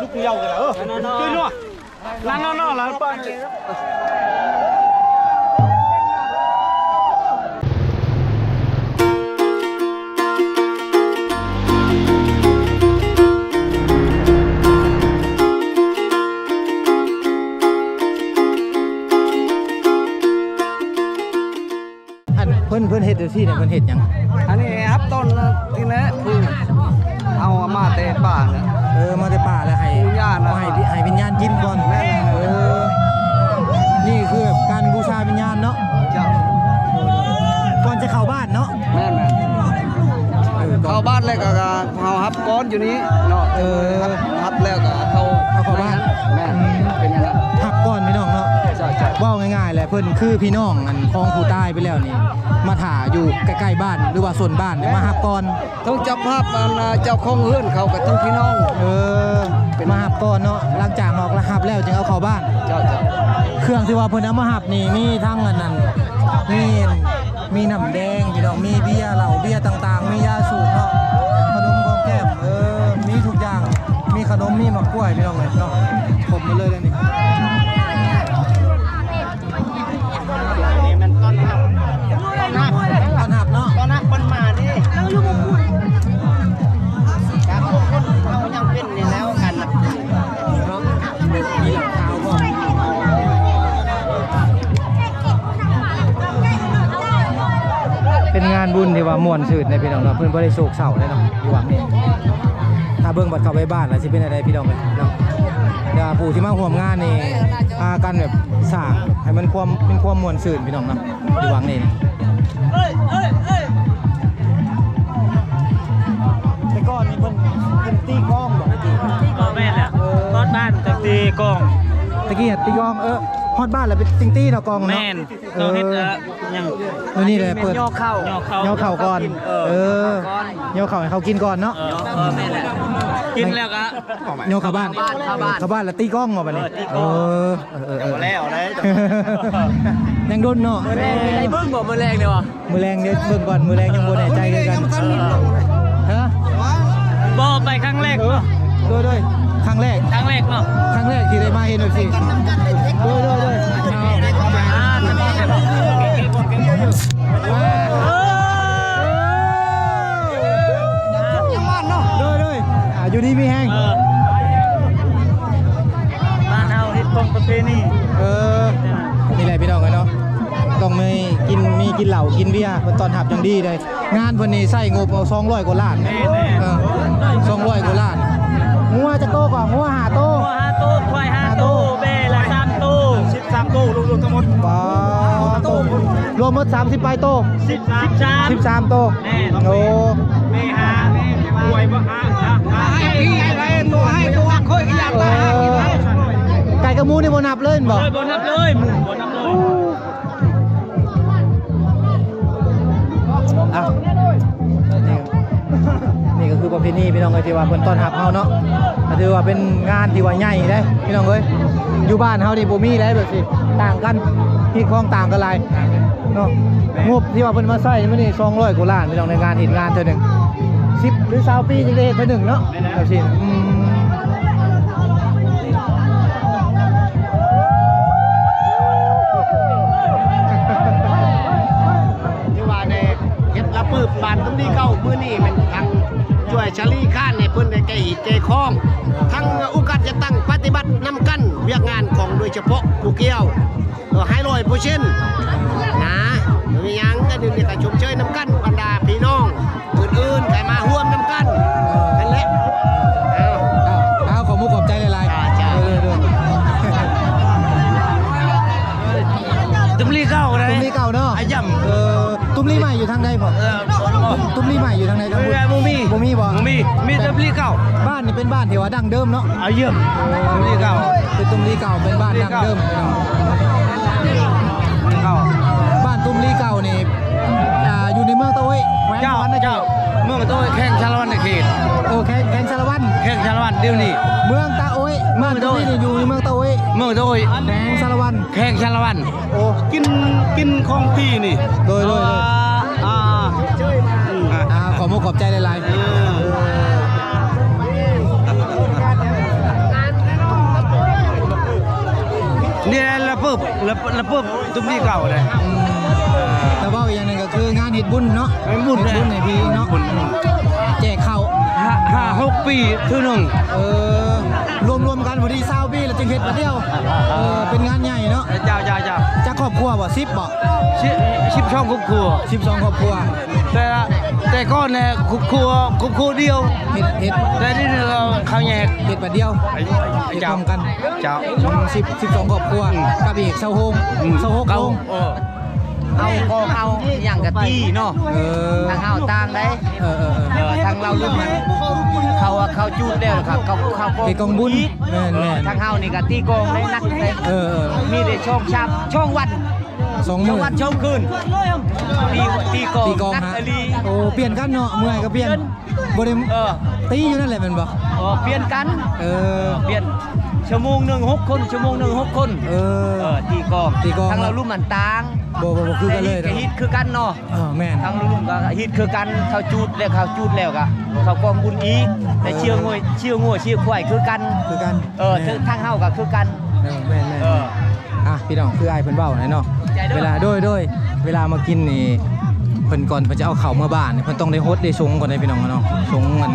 ລູກເຍົາກໍໄດ້ ເອີ ນອນໆ ນອນໆ ນອນໆ ລະປະ ອັນເພິ່ນ ເພິ່ນເຮັດຈັ່ງຊີ້ນະ ເພິ່ນເຮັດຫຍັງ? ອັນນີ້ຮັບຕົ້ນທີ່ແນະ ເອົາມາແຕ່ປ່ານະ ເອີ ມາແຕ່ປ່າແລ້ວໃຫ້ ໃຫ້ ໃຫ້ວິນຍານກິນກ່ອນ ເອີ ນີ້ຄືການບູຊາວິນຍານເນາະ ເຈົ້າ ກ່ອນຈະເຂົ້າບ້ານເນາະ ແມ່ນໆ ເອີ ເຂົ້າບ້ານແລ້ວກໍ ເຮົາຮັບກ່ອນຢູ່ນີ້ເນາະ ເອີ ຮັບ ຮັບແລ້ວກໍເຂົ້າ ເຂົ້າບ້ານ ແມ່ນ ເປັນຈັ່ງນັ້ນ ຮັບກ່ອນພີ່ນ້ອງເນາະ ເຈົ້າໆ ເວົ້າງ່າຍໆແຫຼະ ເພິ່ນຄືພີ່ນ້ອງອັນຂອງຜູ້ຕາຍໄປແລ້ວນີ້ ມາຖ້າຢູ່ໃກ້ໆບ້ານ ຫຼືວ່າໂຊນບ້ານນີ້ ມາຮັບກ່ອນ ທັງເຈົ້າພາບ ອັນ ເຈົ້າຂອງເຮືອນເຂົາກໍທັງພີ່ນ້ອງ ເອີ ມາຮັບກ່ອນເນາະ ຫຼັງຈາກເຮົາຮັບແລ້ວຈຶ່ງເອົາເຂົ້າບ້ານ ເຈົ້າໆ ເຄື່ອງທີ່ວ່າເພິ່ນເອົາມາຮັບນີ້ ມີທັງອັນນັ້ນ ມີ ມີນ້ຳແດງພີ່ນ້ອງ ມີເບຍເຫຼົ້າເບຍຕ່າງໆ ມີຢາສູບເນາະ ຂະໜົມຂອງແກ້ມ ເອີ ມີທຸກຢ່າງ ມີຂະໜົມ ມີໝາກກ້ວຍພີ່ນ້ອງເອີຍເນາະ ຄົບໝົດເລີຍເດ້ນີ້ ນີ້ແມ່ນຕ້ອນຮັບ ຕ້ອນຮັບ ຕ້ອນຮັບເນາະ ຕ້ອນຮັບເພິ່ນມາເດ້ ຈາກພວກຄົນເຮົາຍັງເປັນນີ້ແລ້ວກັນນະ ເນາະ ມີເຫຼົ້າຂາວພ້ອມ ເປັນງານບຸນທີ່ວ່າມ່ວນຊື່ນເດ້ພີ່ນ້ອງເນາະ ເພິ່ນບໍ່ໄດ້ໂສກເສົ້າເດ້ເນາະ ຢູ່ວັງນີ້ ຖ້າເບິ່ງບັດເຂົ້າໄປບ້ານລະຊິເປັນຈັ່ງໃດພີ່ນ້ອງເອີຍເນາະ ແຕ່ວ່າຜູ້ທີ່ມາຮ່ວມງານນີ້ ພາກັນແບບສ້າງໃຫ້ມັນຄວາມ ເປັນຄວາມມ່ວນຊື່ນພີ່ນ້ອງເນາະ ຢູ່ວັງນີ້ ແຕ່ກ່ອນນີ້ເພິ່ນ ເພິ່ນຕີກອງບໍ່? ບໍ່ແມ່ນແຫຼະ ຮອດບ້ານຈັ່ງຕີກອງ ຕະກີ້ຕີກອງ ເອີ ຮອດບ້ານແລ້ວໄປຈຶ່ງຕີເນາະກອງເນາະ ແມ່ນ ເອີ ເຂົາເຮັດ ເອີ ຫຍັງ ມື້ນີ້ແຫຼະເປີດ ຍໍເຂົ້າ ຍໍເຂົ້າກ່ອນ ເອີ ເອີ ຍໍເຂົ້າໃຫ້ເຂົາກິນກ່ອນເນາະ ເອີ ແມ່ນແຫຼະ ກິນແລ້ວກໍຍໍເຂົ້າບ້ານ ເຂົ້າບ້ານ ເຂົ້າບ້ານແລ້ວຕີກອງບໍ່ບັດນີ້ ເອີ ຕີກອງ ເອີ ເອີ ເອີ ບໍ່ແລ້ວເດ້ ຍັງດົນເນາະ ມື້ແລງໄດ້ເບິ່ງບໍ່? ມື້ແລງເດ້ບໍ່? ມື້ແລງເດ້ເບິ່ງກ່ອນ ມື້ແລງຍັງບໍ່ແນ່ໃຈຄືກັນ ຮະ ບໍ່ ໄປຄັ້ງແລກ ເອີ ໂດຍໆ ຄັ້ງແລກ ຄັ້ງແລກເນາະ ຄັ້ງແລກທີ່ໄດ້ມາເຫັນແບບຊີ້ ໂດຍໆ ໂດຍ ອ່າ ໂດຍໆ ອ່າ ຢູ່ດີມີແຮງ ເອີ ບ້ານເຮົາເຮັດຂອງປະເພນີ ເອີ ນີ້ແຫຼະພີ່ນ້ອງເອີຍເນາະ ຕ້ອງມີກິນ ມີກິນເຫຼົ້າກິນເບຍ ເພິ່ນຕ້ອນຮັບຢ່າງດີເດ້ ງານເພິ່ນນີ້ໃຊ້ງົບເອົາສອງຮ້ອຍກວ່າລ້ານ ເອີ ສອງຮ້ອຍກວ່າລ້ານ ງົວຈັກໂຕກໍ? ງົວຫ້າໂຕ ງົວຫ້າໂຕ ຄວາຍຫ້າໂຕ ຫ້າໂຕ ແບ້ລະສາມໂຕ ສິບສາມໂຕ ລວມໆທັງໝົດ ປາດໂຕ ລວມໝົດສາມສິບປາຍໂຕ ສິບ ສິບສາມ ສິບສາມໂຕ ແມ່ນ ໂອ້ ແມ່ຫ້າ ແມ່ຄວາຍບໍ່ຫ້າ ຫ້າ ຫ້າ ໃຫ້ ໃຫ້ ໃຫ້ໂຕ ໃຫ້ໂຕ ຂ້ອຍກໍຢາກຕາຍ ໃກ້ກັບໝູ່ນີ້ບໍ່ນັບເລີຍແມ່ນບໍ່? ເອີ ບໍ່ນັບເລີຍ ໝູ່ບໍ່ນັບເລີຍ ອ່ະ ນີ້ ນີ້ກໍຄືປະເພນີພີ່ນ້ອງເອີຍ ທີ່ວ່າເພິ່ນຕ້ອນຮັບເຮົາເນາະ ກໍຖືວ່າເປັນງານທີ່ວ່າໃຫຍ່ເດ້ພີ່ນ້ອງເອີຍ ຢູ່ບ້ານເຮົານີ້ບໍ່ມີເດ້ແບບຊີ້ ຕ່າງກັນ ຮີດຄອງຕ່າງກັນຫຼາຍເນາະ ງົບທີ່ວ່າເພິ່ນມາໃຊ້ມື້ນີ້ສອງຮ້ອຍກວ່າລ້ານພີ່ນ້ອງ ໃນງານເຮັດງານເທື່ອໜຶ່ງ ສິບ ຫຼື ຊາວປີຈຶ່ງໄດ້ເຮັດເທື່ອໜຶ່ງເນາະ ແບບຊີ້ ອືມ ຖືວ່າໄດ້ເຮັດລະປຶບບ້ານຕຸ້ມລີເກົ່າ ມື້ນີ້ແມ່ນທັງຊ່ວຍຊາລີຄານໃຫ້ເພິ່ນໄດ້ແກ້ຮີດແກ້ຄອງ ທັງໂອກາດຈັດຕັ້ງປະຕິບັດນຳກັນວຽກງານຂອງໂດຍສະເພາະຜູ້ກ່ຽວ ເອີ ໃຫ້ຮ້ອຍເປີເຊັນນະ ບໍ່ມີຫຍັງ ກໍດຽວນີ້ກໍຊົມເຊີຍນຳກັນບັນດາພີ່ນ້ອງ ອື່ນໆ ໃຫ້ມາຮ່ວມນຳກັນ ເອີ ນັ້ນແຫຼະ ເອົາ ເອົາ ເອົາ ຂອບມຸກຂອບໃຈຫຼາຍໆ ເຈົ້າ ເຈົ້າ ໂດຍ ໂດຍ ໂດຍ ຕຸ້ມລີເກົ່າ ຕຸ້ມລີເກົ່າເນາະ ອາຢຳ ເອີ ຕຸ້ມລີໃໝ່ຢູ່ທາງໃດພໍ່? ເອີ ຕຸ້ມລີໃໝ່ຢູ່ທາງໃດ? ທາງພຸ້ນ ບໍ່ມີ ບໍ່ມີບໍ່? ບໍ່ມີ ມີແຕ່ຕຸ້ມລີເກົ່າ ບ້ານນີ້ເປັນບ້ານທີ່ວ່າດັ້ງເດີມເນາະ ອາຢຳ ເອີ ຕຸ້ມລີເກົ່າ ເປັນຕຸ້ມລີເກົ່າ ເປັນບ້ານດັ້ງເດີມ ເປັນຕຸ້ມລີເກົ່າ ເຈົ້າ ບ້ານຕຸ້ມລີເກົ່ານີ້ ອ່າ ຢູ່ໃນເມືອງຕາໂອ້ຍ ແຂວງ ເຈົ້າ ສະຫວັນນະເຂດ ເຈົ້າ ເມືອງຕາໂອ້ຍ ແຂວງສາລະວັນນະເຂດ ໂອ້ ແຂວງ ແຂວງສາລະວັນ ແຂວງສາລະວັນ ດຽວນີ້ ເມືອງຕາໂອ້ຍ ບ້ານຕຸ້ມລີນີ້ຢູ່ເມືອງຕາໂອ້ຍ ເມືອງຕາໂອ້ຍ ແຂວງສາລະວັນ ແຂວງສາລະວັນ ໂອ້ ກິນ ກິນຂອງຟຣີນີ້ ໂດຍ ໂດຍ ໂດຍ ອ່າ ອ່າ ອ່າ ຂອບມຸກຂອບໃຈຫຼາຍໆ ເອີ ເອີ ເອີ. ລະເປີດຕຸມດີເກົ່າເດ້. ອືມ ແລ້ວເວົ້າອີກຢ່າງໜຶ່ງກໍຄືງານເຮັດບຸນເນາະ ເຮັດບຸນ ເຮັດບຸນໃຫ້ພີ່ເນາະ ບຸນ ແຈກເຂົ້າ ຫ້າ ຫ້າຫົກປີເທື່ອໜຶ່ງ. ເອີ ລວມໆກັນພໍດີຊາວປີແລ້ວຈຶ່ງເຮັດບາດດຽວ. ເອີ ເປັນງານໃຫຍ່ເນາະ. ເຈົ້າ ເຈົ້າ ເຈົ້າ ຈັກຄອບຄົວບໍ່? ສິບບໍ່? ສິບ ສິບສອງຄອບຄົວ ສິບສອງຄອບຄົວ. ແຕ່ ແຕ່ກ່ອນແຫຼະ ຄອບຄົວ ຄອບຄົວດຽວ ເຮັດ ເຮັດ ແຕ່ນີ້ເຂົາແຍກ ເຮັດບາດດຽວ ເຮັດພ້ອມກັນ. ເຈົ້າ ສິບ ສິບສອງຄອບຄົວ ອືມ ກັບອີກຊາວຫົກ ອືມ ຊາວຫົກໂຮງ. ເອີ ເຮົາກໍເອົາຫຍັງກະຕີເນາະ. ເອີ ທາງເຮົາຕ່າງໄດ໋. ເອີ ເອີ ເອີ ເອີ ທາງລາວລຸ້ນມັນ ເຂົາ ເຂົາຈູດແລ້ວຄັບ ເຂົາ ເຂົາກໍເຮັດກອງບຸນອີກ. ແມ່ນໆ ທາງເຮົານີ້ກະຕີກອງໄດ້ໜັກໄດ໋. ເອີ ເອີ ມີໄດ້ຊ່ອງຊາບ ຊ່ອງວັນ ສອງມື້ ຊ່ອງວັນຊ່ອງຄືນ ຕີ ຕີກອງ ຕີກອງ ໜັກອີ່ຫຼີ. ໂອ້ ປ່ຽນກັນເນາະ ເມື່ອຍກໍປ່ຽນ ບໍ່ໄດ້ ເອີ ຕີຢູ່ນັ້ນແຫຼະແມ່ນບໍ່? ເອີ ປ່ຽນກັນ. ເອີ ປ່ຽນ ຊົ່ວໂມງໜຶ່ງຫົກຄົນ ຊົ່ວໂມງໜຶ່ງຫົກຄົນ. ເອີ ເອີ ຕີກອງ ຕີກອງ ທາງລາວລຸ້ນມັນຕ່າງ. ບໍ່ ບໍ່ ບໍ່ຄືກັນເລີຍ ແຕ່ຮີດຄືກັນເນາະ. ເອີ ແມ່ນ ທາງລຸ້ນກໍຮີດຄືກັນ ເຂົາຈູດແລ້ວ ເຂົາຈູດແລ້ວກໍເຂົາກອງບຸນອີກ. ແຕ່ ເອີ ເຊືອງວ ເຊືອງງົວ ເຊືອຄວາຍຄືກັນ ຄືກັນ. ເອີ ແມ່ນ ທາງເຮົາກໍຄືກັນ. ເອີ ແມ່ນໆ ເອີ ອ່ະ ພີ່ນ້ອງ ຄືອ້າຍເພິ່ນເວົ້າແຫຼະເນາະ ເວລາ ໂດຍ ໂດຍ ເວລາມາກິນນີ້ ເພິ່ນກ່ອນເພິ່ນຈະເອົາເຂົ້າເມືອບ້ານນີ້ ເພິ່ນຕ້ອງໄດ້ຫົດໄດ້ຊົງກ່ອນເດ້ ພີ່ນ້ອງເນາະ. ຊົງອັນ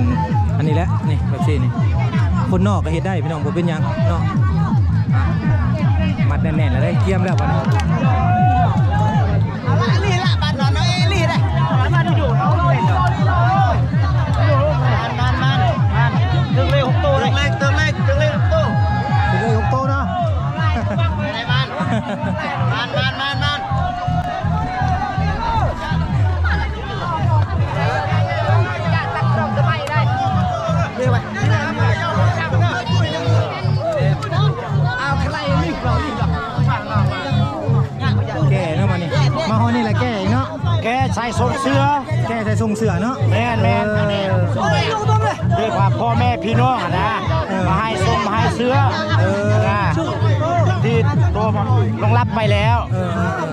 ອັນນີ້ແຫຼະ ນີ້ ແບບຊີ້ນີ້ ຄົນນອກກໍເຮັດໄດ້ ພີ່ນ້ອງ ບໍ່ເປັນຫຍັງເນາະ. ອ່ະ ມັດແໜ້ນໆ ແລ້ວໄດ້ ກຽມແລ້ວບັດນີ້. ເອົາລະ ອັນນີ້ລະ ບາດນອນເນາະ ເອລີ້ເດ້. ມານ ມານ ມານ ມານ ຖືກເລກຫົກໂຕເດ້ ຖືກເລກ ຖືກເລກ ຖືກເລກຫົກໂຕ ຖືກເລກຫົກໂຕເນາະ. ໄດ້ ມານ ມານ ມານ ມານ ມານ. ແກ່ເນາະ ມານີ້ ມາຮອດນີ້ລະແກ່ອີກເນາະ. ແກ່ໃສ່ຊົງເສື້ອ ແກ່ໃສ່ຊົງເສື້ອເນາະ. ແມ່ນໆ ເອີ ດ້ວຍຄວາມພໍ່ແມ່ພີ່ນ້ອງຫັ້ນນະ ເອີ ມາໃຫ້ຊົງມາໃຫ້ເສື້ອ ເອີ ນະ ທີ່ໂຕມາລົງລັບໄປແລ້ວ. ເອີ ເອີ ເອີ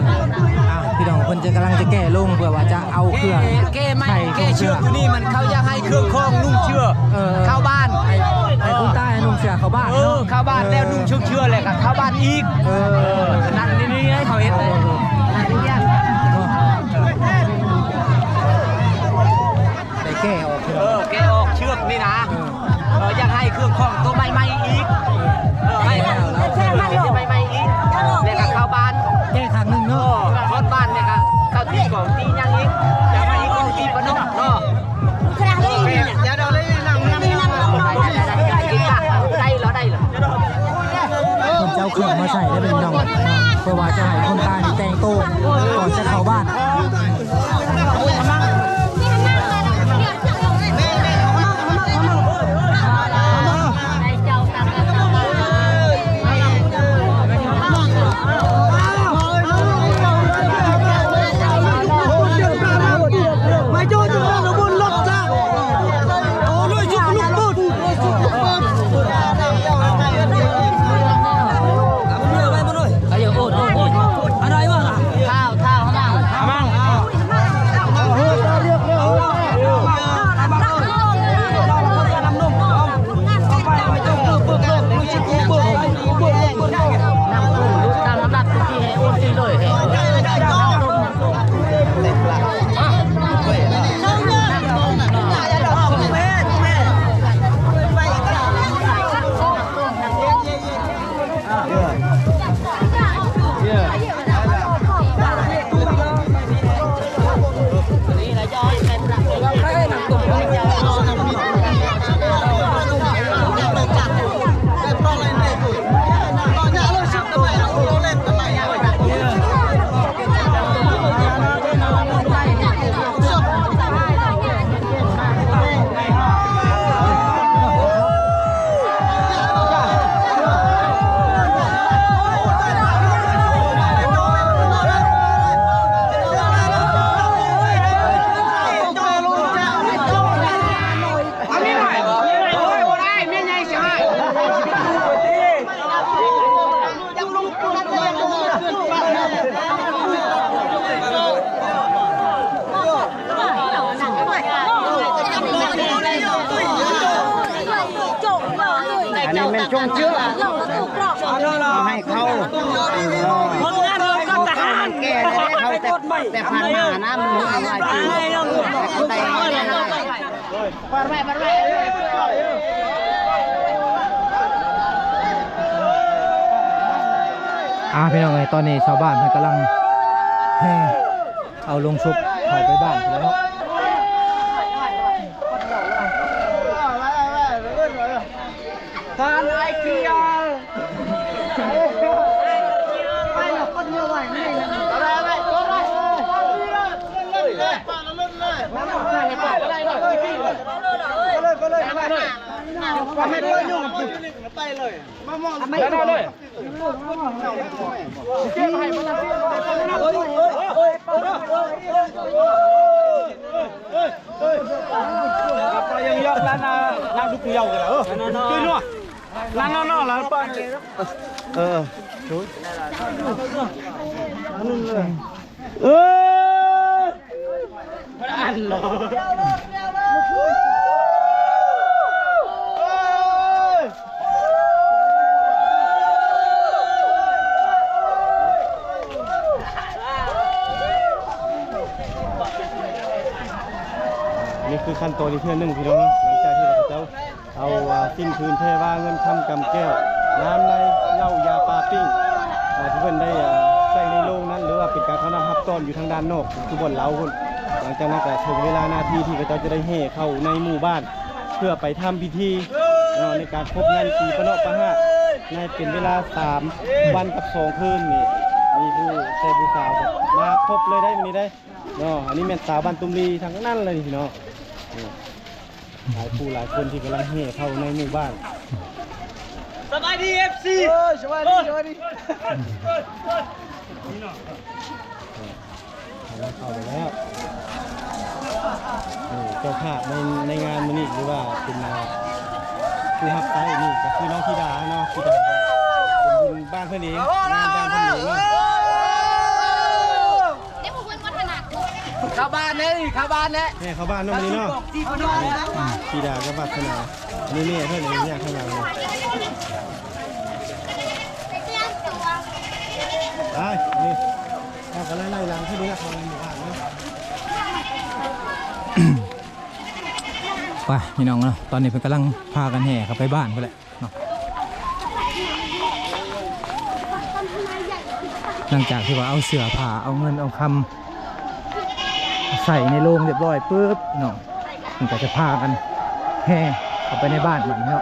ອ່ະ ພີ່ນ້ອງ ເພິ່ນຈະກຳລັງຈະແກ່ລົງ ເພື່ອວ່າຈະເອົາເຄື່ອງ ແກ່ໃໝ່ ໃສ່ຊົງເສື້ອ ແກ່ເຊືອກຕົວນີ້ ມັນເຂົາຢາກໃຫ້ເຄື່ອງຂອງນຸ່ງເຊືອກ ເອີ ເຂົ້າບ້ານ ໃຫ້ ໃຫ້ ໃຫ້ຄຸນຕາໃຫ້ນຸ່ງເຊືອກເຂົ້າບ້ານ ເອີ ເນາະ ເຂົ້າບ້ານແລ້ວ ເອີ ນຸ່ງຊົງເຊືອກແລ້ວກໍເຂົ້າບ້ານອີກ. ເອີ ເອີ ນັ້ນນີ້ ນີ້ເຂົາເຮັດເລີຍ. ໄດ້ແກ່ອອກ ເອີ ແກ່ອອກເຊືອກນີ້ນະ ເອີ ເອີ ຢາກໃຫ້ເຄື່ອງຂອງໂຕໃໝ່ໆອີກ ເອີ ໃຫ້ມັນ ໃໝ່ໆອີກ ແລ້ວກໍເຂົ້າບ້ານ ແກ່ຂ້າງໜຶ່ງເນາະ ຮອດບ້ານແລ້ວກໍເຂົ້າຕີກອງຕີຫຍັງອີກ ຢາກໃຫ້ກອງຕີປະນົກເນາະ. ໄດ້ແລ້ວ ໄດ້ແລ້ວ ໄດ້ແລ້ວ ເພິ່ນຈະເອົາເຄື່ອງມາໃສ່ໄດ້ເປັນດອກ ເພື່ອວ່າຈະໃຫ້ຄົນຕາຍນີ້ແຕ່ງໂຕກ່ອນຈະເຂົ້າບ້ານ. ອາຍຸ ໂອດ ໂອດ ໂອດ ອັນໃດວະ? ອັນນີ້ແມ່ນຊົງເຈືອ ເອົາໃຫ້ເຂົາ ເອີ ເຂົາເອົາມັນແກ່ແລ້ວ ເຂົາແຕ່ ແຕ່ຜ່ານມານະ ມັນຮູ້ວ່າຊິ ອາ ພີ່ນ້ອງເອີຍ ຕອນນີ້ຊາວບ້ານເພິ່ນກຳລັງແຫ່ ເອົາໂລງສົບເຂົ້າໄປບ້ານພຸ້ນແລ້ວເນາະ. ທ່ານໄອເກຍ ໄປເລີຍ ໄປເລີຍ ໄປເລີຍ. ເອີ ເອີ. ນີ້ຄືຂັ້ນຕອນອີກເທື່ອໜຶ່ງ ພີ່ນ້ອງເນາະ ຫຼັງຈາກທີ່ວ່າເຂົາເຈົ້າ ເອົາ ອາ ສິ້ນຄືນແຜ່ວ່າເງິນຄຳກຳແກ້ວ ນ້ຳໃນເຫຼົ້າຢາປາປີ້ງ ອາ ທີ່ເພິ່ນໄດ້ ອາ ໃສ່ໃນໂລງນັ້ນ ຫຼືວ່າເປັນການຕ້ອນຮັບຮັບຕ້ອນຢູ່ທາງດ້ານນອກ ຄືບ່ອນເລົາພຸ້ນ. ຫຼັງຈາກນັ້ນກໍເຖິງເວລານາທີທີ່ເຂົາເຈົ້າຈະໄດ້ແຫ່ເຂົ້າໃນໝູ່ບ້ານ ເພື່ອໄປທຳພິທີ ເນາະ ໃນການຄົບງານປີປະເນາະປະຫາດ ໃນເປັນເວລາສາມວັນກັບສອງຄືນນີ້ ມີຜູ້ແຕ່ຜູ້ສາວມາຄົບເລີຍໄດ໋ມື້ນີ້ໄດ໋ ເນາະ. ອັນນີ້ແມ່ນສາວບ້ານຕຸ້ມລີທັງນັ້ນເລີຍນີ້ເນາະ ນີ້ ຫຼາຍຜູ້ຫຼາຍຄົນທີ່ກຳລັງແຫ່ເຂົ້າໃນໝູ່ບ້ານ. ສະບາຍດີ ເອັຟຊີ ເອີ ສະບາຍດີ ສະບາຍດີ. ເຂົ້າໄປແລ້ວ ນີ້ເຈົ້າພາບໃນ ໃນງານມື້ນີ້ ຫຼືວ່າເປັນ ອ່າ ຜູ້ຮັບໃຊ້ນີ້ກໍຄືນ້ອງທິດາເນາະ ທິດາ ເປັນບຸນບ້ານເພິ່ນເອງ ງານບ້ານເພິ່ນເອງເນາະ. ເຂົ້າບ້ານເດ້ ເຂົ້າບ້ານແລ້ວ ແມ່ເຂົ້າບ້ານເນາະມື້ນີ້ເນາະ ອືມ ທິດາກັບວາດສະໜາ ອັນນີ້ແມ່ເພິ່ນ ນີ້ຍາກຂ້າງຫຼັງນີ້ ໄປ ນີ້ ເຮົາກໍໄລ່ໆຫຼັງຄືນີ້ລະ ເຂົ້າໃນໝູ່ບ້ານເນາະ. ໄປ ພີ່ນ້ອງເນາະ ຕອນນີ້ເພິ່ນກຳລັງພາກັນແຫ່ເຂົ້າໄປບ້ານພຸ້ນແຫຼະເນາະ ຫຼັງຈາກທີ່ວ່າເອົາເສື້ອຜ້າ ເອົາເງິນເອົາຄຳ ໃສ່ໃນໂລງຮຽບຮ້ອຍປຶບເນາະ ເພິ່ນກໍຈະພາກັນແຫ່ເຂົ້າໄປໃນບ້ານບັດນີ້ເນາະ.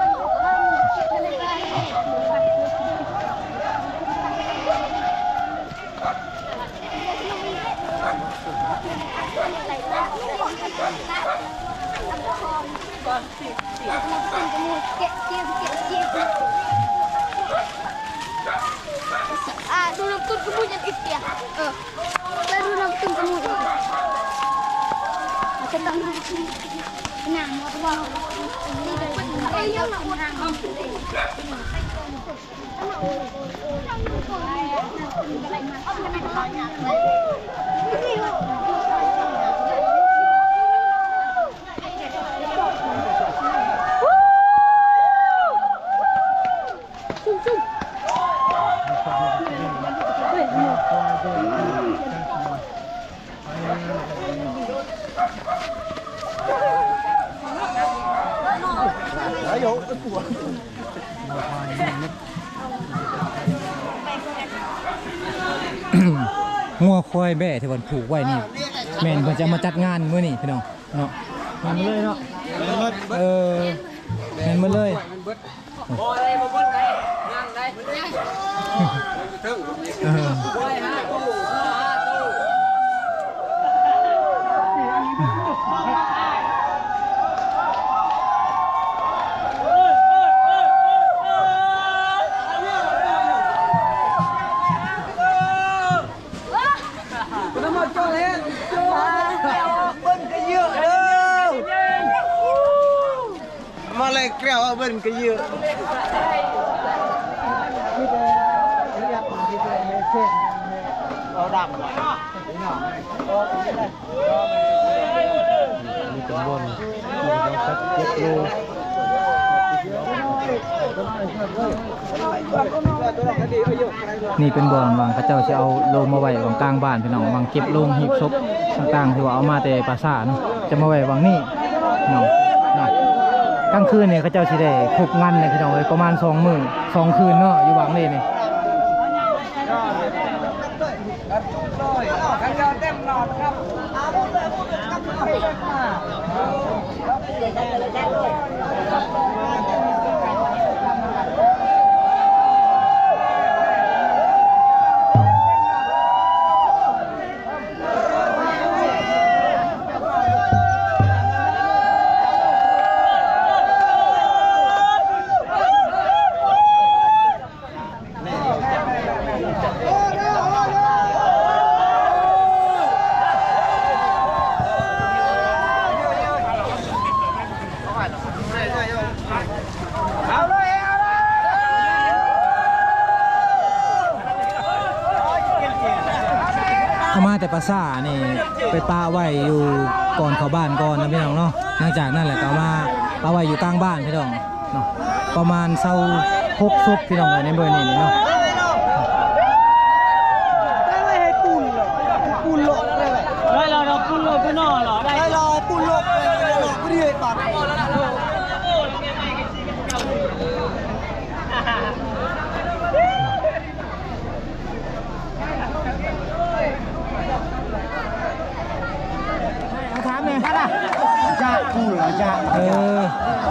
ອາ ດູນ້ຳຕົ້ນຂະມຸນຍັງອີກເດ ເອີ ແລ້ວດູນ້ຳຕົ້ນຂະມຸນອີກ ຈະຕ້ອງດູນ້ຳໝົດບໍ່ ນີ້ເປັນ ເອີ ຍັງໜ້າອົດ ງົວຄວາຍແບ້ທີ່ເພິ່ນຜູກໄວ້ນີ້ ແມ່ນເພິ່ນຈະມາຈັດງານມື້ນີ້ພີ່ນ້ອງເນາະ ແມ່ນໝົດເລີຍເນາະ ເອີ ແມ່ນໝົດເລີຍ. ບໍ່ໄດ້ ບໍ່ເບິດໄດ໋ ຍັງໄດ໋ ເທິງ ເອີ ບໍ່ໄດ້ຫາຕູ້ ບໍ່ຫາຕູ້. ເບິ່ງກະເຍອະເດີ ມາແລກແກ້ວເບິ່ງກະເຍອະ ເອົາດຳ ນີ້ເປັນບ່ອນທີ່ເຂົາຈັດເກັບໂລ ນີ້ເປັນບ່ອນວ່າເຂົາເຈົ້າຊິເອົາໂລງມາໄວ້ຫວ່າງກາງບ້ານ ພີ່ນ້ອງ, ຫວ່າງເກັບໂລງຮີບສົບຕ່າງໆ ທີ່ວ່າເອົາມາແຕ່ປ່າຊ້າເນາະ ຈະມາໄວ້ຫວ່າງນີ້ເນາະ. ກາງຄືນນີ້ເຂົາເຈົ້າຊິໄດ້ຄົບງັນນະ ພີ່ນ້ອງເອີຍ, ປະມານສອງມື້ສອງຄືນເນາະ ຢູ່ຫວ່າງນີ້ນີ້. ເອົາມາແຕ່ປ່າຊ້ານີ້ ໄປປະໄວ້ຢູ່ກ່ອນເຂົ້າບ້ານກ່ອນນະ ພີ່ນ້ອງເນາະ. ຫຼັງຈາກນັ້ນແຫຼະ ກໍເອົາມາປະໄວ້ຢູ່ກາງບ້ານ ພີ່ນ້ອງ. ເນາະ ປະມານຊາວຫົກສົບ ພີ່ນ້ອງເອີຍ ໃນມື້ນີ້ນີ້ເນາະ. ເອົາຖາມແດ່ ຢາກຮູ້ລະ ຢາກ ເອີ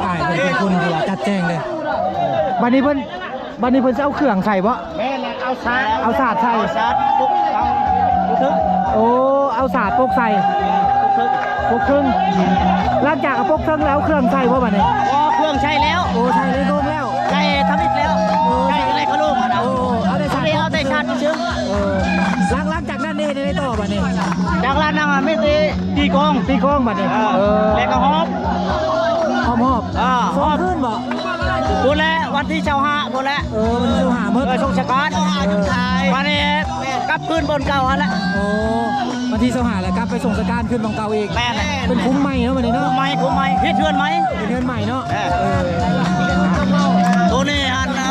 ອ້າຍເພິ່ນເປັນຄົນທີ່ວ່າຈັດແຈງເດ້. ບັດນີ້ເພິ່ນ ບັດນີ້ເພິ່ນຊິເອົາເຄື່ອງໃສ່ບໍ່? ແມ່ນແຫຼະ ເອົາສາດ ເອົາສາດໃສ່ ເອົາສາດປົກເອົາ ປົກເທິງ. ໂອ້ ເອົາສາດປົກໃສ່ ປົກເທິງ ປົກເທິງ. ຫຼັງຈາກເອົາປົກເທິງແລ້ວ ເອົາເຄື່ອງໃສ່ບໍ່ບັດນີ້? ບໍ່ ເຄື່ອງໃສ່ແລ້ວ. ໂອ້ ໃສ່ໃນໂລງແລ້ວ ໃສ່ທຳອິດແລ້ວ. ໂອ້ ໃສ່ໃນໂລງຫັ້ນນະ. ໂອ້ ເອົາແຕ່ສາດ ເອົາແຕ່ສາດຊື່ໆ. ເອີ ຫຼັງ ຫຼັງຈາກນັ້ນເຮັດໃດຕໍ່ບັດນີ້? ຈາກນັ້ນນະ ມີແຕ່ຕີກອງ ຕີກອງບັດນີ້. ເອີ ເອີ ແລ້ວກໍຮອບ ຮອບ ຮອບ ເອີ ສອງຄືນບໍ່? ພຸ້ນແຫຼະ ວັນທີຊາວຫ້າພຸ້ນແຫຼະ. ເອີ ວັນທີຊາວຫ້າໝົດ ເອີ ສົ່ງສະການ. ເອີ ບາດນີ້ກັບຄືນບ່ອນເກົ່າຫັ້ນແຫຼະ. ໂອ້ ວັນທີຊາວຫ້າແລ້ວກັບໄປສົ່ງສະການຄືນບ່ອນເກົ່າອີກ. ແມ່ນແຫຼະ ເປັນຄຸ້ມໃໝ່ເນາະບັດນີ້ເນາະ. ຄຸ້ມໃໝ່ ຄຸ້ມໃໝ່ ເຮັດເຮືອນໃໝ່ ເຮັດເຮືອນໃໝ່ເນາະ. ເອີ ເອີ ໂຕນີ້ຫັ້ນນະ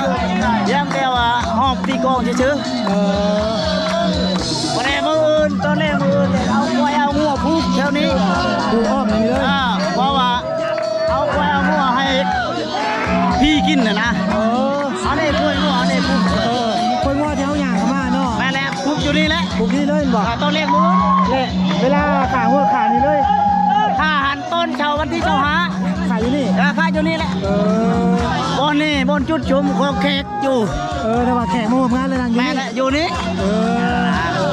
ຢ່າງດຽວວ່າຮອບຕີກອງຊື່ໆ. ເອີ ບໍ່ໄດ້ມື້ອື່ນ ຕອນແລກມື້ອື່ນເອົາຄວາຍເອົາງົວຜູກແຖວນີ້ ຜູກອ້ອມນີ້ເລີຍ. ເອີ ເພາະວ່າ ເອົາຄວາຍເອົາງົວໃຫ້ຜີກິນຫັ້ນນະ. ເອີ ອັນນີ້ຄວາຍງົວ ອັນນີ້ຜູກ ເອີ ຄວາຍງົວທີ່ເຮົາຍ່າງເຂົ້າມາເນາະ. ແມ່ນແຫຼະ ຜູກຢູ່ນີ້ແຫຼະ ຜູກຢູ່ນີ້ເລີຍແມ່ນບໍ່? ເອີ ຕອນແລກມື້ແລະ ເວລາຂ້າງົວຂ້ານີ້ເລີຍ ຂ້າຫັ້ນຕອນເຊົ້າວັນທີຊາວຫ້າ ຂ້າຢູ່ນີ້. ເອີ ຂ້າຢູ່ນີ້ແຫຼະ. ເອີ ບ່ອນນີ້ບ່ອນຈຸດຊຸມຂອງແຂກຢູ່. ເອີ ແຕ່ວ່າແຂກມາຮ່ວມງານແລ້ວນັ່ງຢູ່ນີ້. ແມ່ນແຫຼະ ຢູ່ນີ້. ເອີ ເອີ ເອີ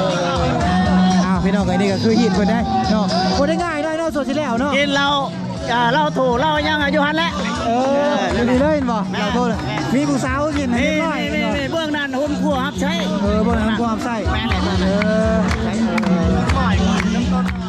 ອ້າວ ພີ່ນ້ອງເອີຍ ນີ້ກໍຄືຮີດເພິ່ນໄດ໋ເນາະ ບໍ່ໄດ້ງ່າຍເນາະ ເນາະ ສ່ວນຊິແລ້ວເນາະ ກິນເຫຼົ້າ ອ່າ ເຫຼົ້າໂທເຫຼົ້າຫຍັງຢູ່ຫັ້ນແຫຼະ. ເອີ ຢູ່ນີ້ເລີຍແມ່ນບໍ່? ເຫຼົ້າໂທ ມີຜູ້ສາວກິນໃຫ້ຮຽບຮ້ອຍ. ນີ້ ນີ້ ເບື້ອງນັ້ນໂຮງຄົວຮັບໃຊ້. ເອີ ເບື້ອງນັ້ນໂຮງຄົວຮັບໃຊ້. ແມ່ນແຫຼະ. ເອີ